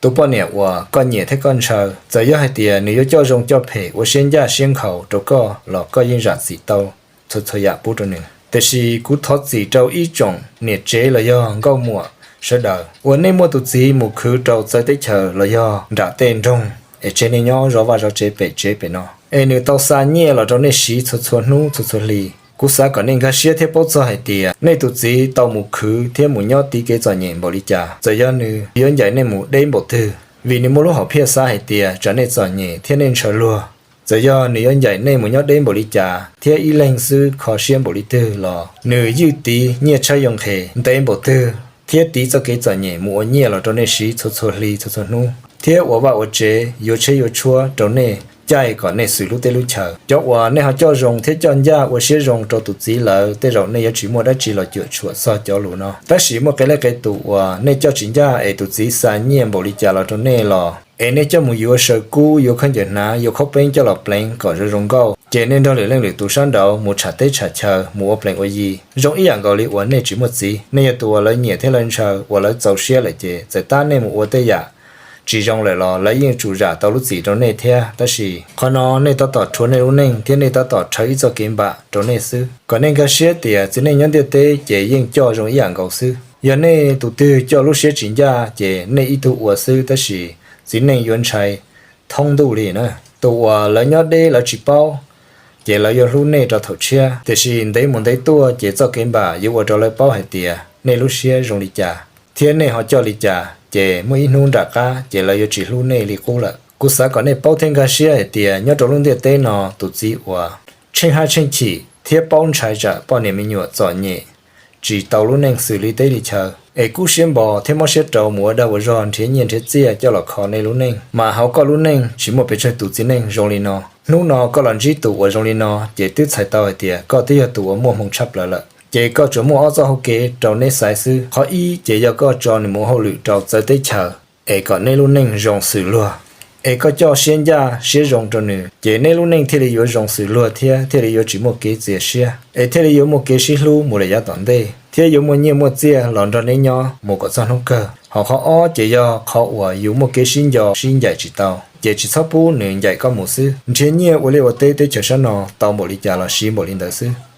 Tus poj niam uas koj nyiam thiab koj ntshaw, txawm yog hais tias nws yuav coj zoo coj phem, ua siab ncaj siab nkhaus rau koj los koj yeej zam txim tau txhua txhua yam pub rau nws. Tiam sis kuv thov txim rau ib tsoom niam tsev los yog nkauj muam sawv daws uas nej muaj tus txiv mus khwv rau txawv teb chaws los yog nram tej nroog, es tseg nej nyob zov vaj zov tsev pem tsev pem no, es nws tau xa nyiaj los rau nej siv txhua txhua hnub txhua txhua hli. Kuv xav kom nej nkag siab thiab paub txog hais tias nej tus txiv tau mus khwv thiab mus nyob tiv kev txom nyem npaum li cas. Txawm yog nws yuav ncaim nej mus deb npaum twg, vim nws muaj lub hom phiaj xav hais tias tsam nej txom nyem thiab nej ntshaw luag. Txawm yog nws yuav ncaim nej mus nyob deb npaum li cas thiab ib leeg xwb kho siab npaum li twg los nws ywj tiv nyiaj tshaib yoo nqhes ntev npaum twg thiab tiv txoj kev txom nyem mus ua nyiaj los rau nej siv txhua txhua hli txhua txhua hnub, thiab ua vaj ua tsev, yuav tsheb yuav tshuab rau nej, caij kom nej xwm lub teb lub chaws. Cov uas nej ho coj zoo thiab coj ncaj ua siab zoo rau tus txiv lawm, tej zaum nej yuav tsis muaj dab tsi los cuam tshuam txog cov lus no. Tab sis muaj qee leej qee tus uas nej coj tsis ncaj es tus txiv xa nyiaj npaum li cas los rau nej los es nej coj mus yuav saw kub, yuav khaub ncaws hnav, yuav khaub peeb coj los pleev kom zoo zoo nkauj, ces nej nrog lwm leej lwm tus sab nraud mus tsham teb tsham chaw, mus ua plees ua yi zoo ib yam nkaus li uas nej tsis muaj txiv. Nej yog tus uas lawv nyiam thiab lawv ntshaw, uas lawv txaus siab lawm, ces txawm tab nej mus ua tej yam tsis zoo lawm los lawv yeej tsum zam tau lub txim rau nej thiab. Tab sis qhov no nej tab tom rhuav nej lub neej thiab nej tab tom rhawv ib txoj kev npam rau nej xwb. Kom nej nkag siab tias txiv neej nyob ntiaj teb ces yeej coj zoo ib yam nkaus xwb. Yog nej tus twg coj lub siab tsis ncaj ces nej ib tug ua xwb, tab sis txiv neej yuav ntshai thoob ntuj li na. Tus uas lawv nyob deb lawv tsis paub, ces lawv yuav hlub nej rau thaum tshiab, tiam sis ntev mus ntev tuaj ces txoj kev npam yuav ua rau lawv paub hais tias nej lub siab zoo li cas thiab nej ho coj li cas, ces muaj ib hnub nram qab ces lawv yuav tsis hlub nej li qub lawm. Kuv xav kom nej paub thiab nkag siab hais tias nyob rau lub ntiaj teb no, tus txiv uas tsheej haj tsheej chim thiab paub ntshai tsam poj niam me nyuam txom nyem tsis tau lub neej xws li teb li chaw, es kub siab npos thiab mob siab rau mus ua dag ua zog nrhiav nyiaj nrhiav txiaj coj los kho nej lub neej, mas hauv koj lub neej tsis muaj pes tsawg tus txiv neej zoo li no. Hnub no koj los ntsib tus uas zoo li no, ces twb txhais tau hais tias koj twb yog tus uas muaj hmoo tshaj plaws lawm. Ces koj tsuas muaj ob txoj hau kev rau neb xaiv xwb. Qhov ib ces yog koj tso nws mus hauj lwm rau txawv teb chaws, es kom neb lub neej zoo xws luag, es koj coj siab ncaj siab zoo rau nws, ces neb lub neej thiaj li yuav zoo xws luag thiab thiaj li yuav tsis muaj kev txias siab, es thiaj li yuav muaj kev sib hlub mus lawm yav tom ntej, thiab yuav muaj nyiaj muaj txiaj los nrog neb nyob mus kom txog hnub kawg. Hos qhov ob ces yog qhov uas yus muaj kev sib nco sib ncaim tsis tau, ces tsis txhob pub nws ncaim koj mus xwb. Nrhiav nyiaj ua liaj ua teb teb chaws sab no tau npaum li cas los siv npaum li ntawd xwb.